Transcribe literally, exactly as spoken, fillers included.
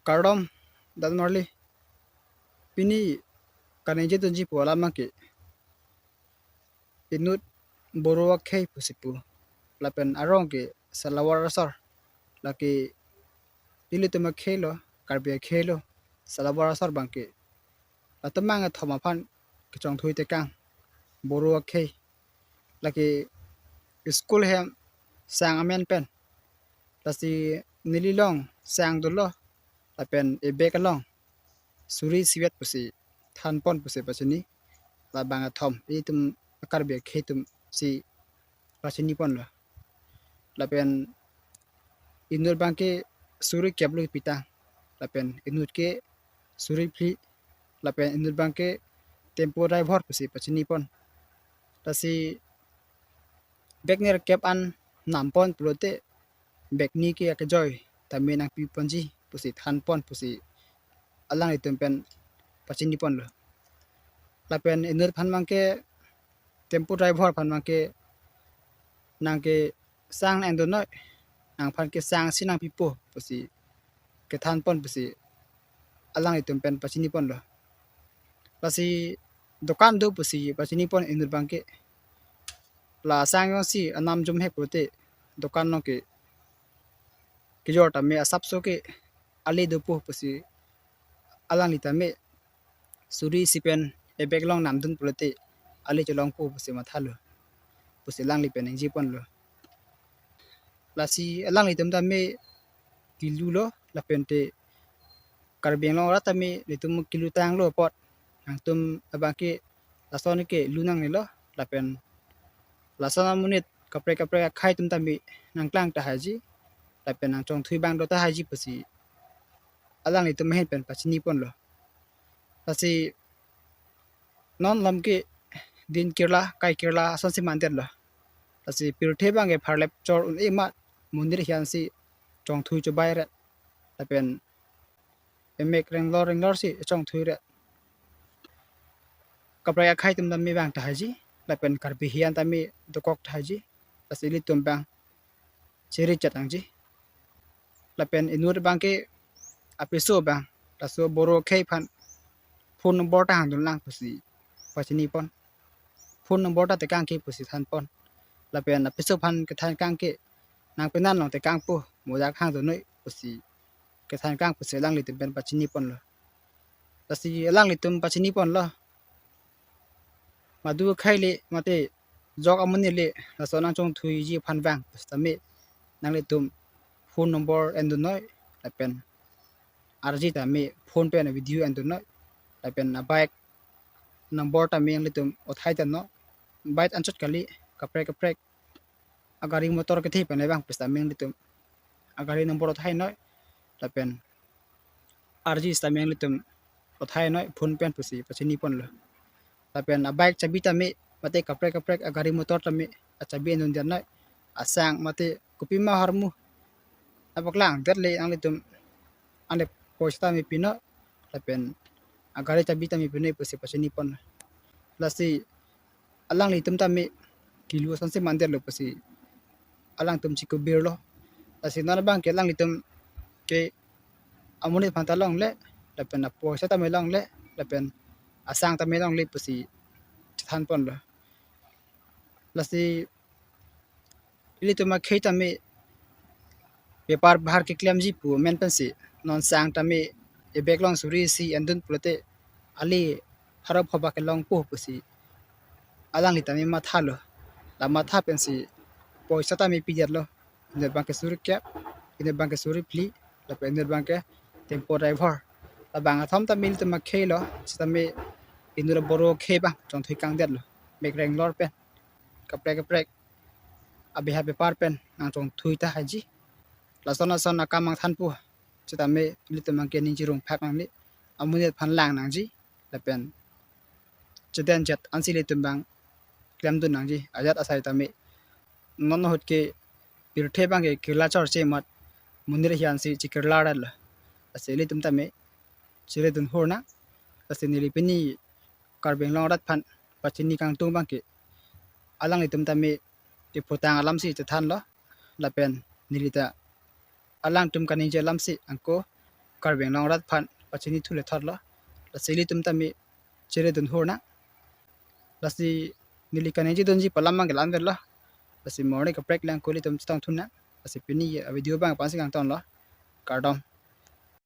Kardom, dan marli. Pini kaningje dunji pu alam abangke inut Boro akhei pusi pu. Lapen arong ke Salawar Asor. Lake ilitum akhei lo, Karbi akhei lo, Salawar Asor abangke. Latum bang athom aphan kechongthui tekang Boro akhei. Lake school hem sang amen pen. Lasi neli along sang dolo, lapen ebag along suri isivet pusi thanpon pusi pachini. Labang athom, itum Karbi akhei atum si pachini ponlo. Lapen inut abangke suri kep lo pi ta. Lapen inut ke suri phli. Lapen inut abangke tempo driver pusi pachini pon. Lasi bag nerkep an nampon pulote bag ni ke akejoi tame nangpi ponji pusi thanpon pusi alanglitum pen pachini ponlo. Lapen inut aphan abangke, tempo driver aphan abangke, nangke sang nang-endun noi, nangphan ke sang si nangpipo pusi kethanpon pusi alanglitum pen pachini ponlo. Lasi dokan do pusi pachini pon inut abangke. La sang jongsi anam jumhek pulote dokan along ke kejor tame asapso ke ale dopo pusi alangli tame suri isi pen ebag along namdun pulote ale cholongpo pusi mathalo. Pusi alangli pen ningje ponlo. Lasi alanglitum tame kilu lo, lapen te Karbi Anglong arat tame nelitum kilu tanglo apot. Nangtum abangke lason ke lu nangnelo, lapen lason amonit kaprek kaprek akhei atum tame nangklang tahai ji, lapen nangchongthui abang do tahai ji pusi alanglitum ahin pen pachini ponlo. Lasi non lam ke din kirla, kai kirla asonsi mandetlo. Lasi pirthe abangke pharlep chor un-e amat monit hian si chongthui chobai ret. Lapen emek renglor renglor si chongthui ret. Kaprek akhei atum tame vang tahai ji, lapen Karbi hian tame dokok tahai ji. Lasi ilitum abang chiri chat nangji. Lapen inut abangke apiso abang, laso Boro akhei aphan phone number ta hangdun lang pusi pachini pon. Phone number ta tekang ke pusi thanpon. Lapen apiso aphan kethan kang ke, nang penan along tekangpo, mo ajat hangdun noi pusi kethan kang pusi alanglitum pen pachini ponlo. Lasi alanglitum pachini ponlo. Madu akhei le mate jok amonit le laso nangchongthuiji aphan vang pusitame nanglitum phone number endun noi, lapen arje tame phone pen video endun noi, lapen abike number tame nanglitum othai ta noi. Bike anchot kali, kaprek kaprek agari motor kethe pen le vang pusitame nanglitum agari number othai noi, lapen arje sitame nanglitum othai noi phone pen pusi pachini ponlo. Lapen abike chabi tame mate kaprek kaprek agari motor tame achabi endun det noi. Asang mate kopima ahormu apaklang det le nanglitum ane poisa tame pi noi, lapen agari chabi tame pi noi pusi pachini pon. Lasi alanglitum tame kilu asonsi mandetlo pusi alangtum chikubirlo. Lasi non abangke alanglitum ke amonit aphan ta longle, lapen apoisa tame longle, lapen asang tame longle pusi chethan ponlo. Lasi ilitum akhei tame bepar bahar keklemji pu amen pensi non sang tame ebag along suri isi endun pulote ale pharo pho bak kelongpo pusi alangli tame mathalo. La matha pensi poisa tame pidetlo. Inut abangke suri kep, inut abangke suri phli, lapen inut abangke tempo driver. Labang athom tame ilitum akhei lo, sitame inut Boro akhei abang chongthui kangdetlo. Mek renglor pen, kaprek kaprek abeha bepar pen nangchongthui tahai ji. Lason lason akam nangthanpo, sitame ilitum abangke ning chirung phak nangji, amonit aphan lang nangji, lapen chedon chet ansi ilitum abang klemdun nangji, ajat asai tame. Non ahut ke pirthe abangke kirla chorche amat monit hian si chikirla rat lo. Lasi ilitum tame chiridun hur nang. Lasi neli pini Karbi Anglong arat aphan pachini kangtung abangke alanglitum tame kephutang alamsi chethanlo, lapen neli ta alangtum kaningje alamsi angko Karbi Anglong arat aphan pachini thu le thot lo. Lasi ilitum tame chere dun hur nang. Lasi neli kaningje dunji pu alam abang ke la-an vet lo. Lasi mo arni kaprek lang ko ilitum chetong thu nang. Lasi pini avideo abang la-an si kangton lo. Kardom.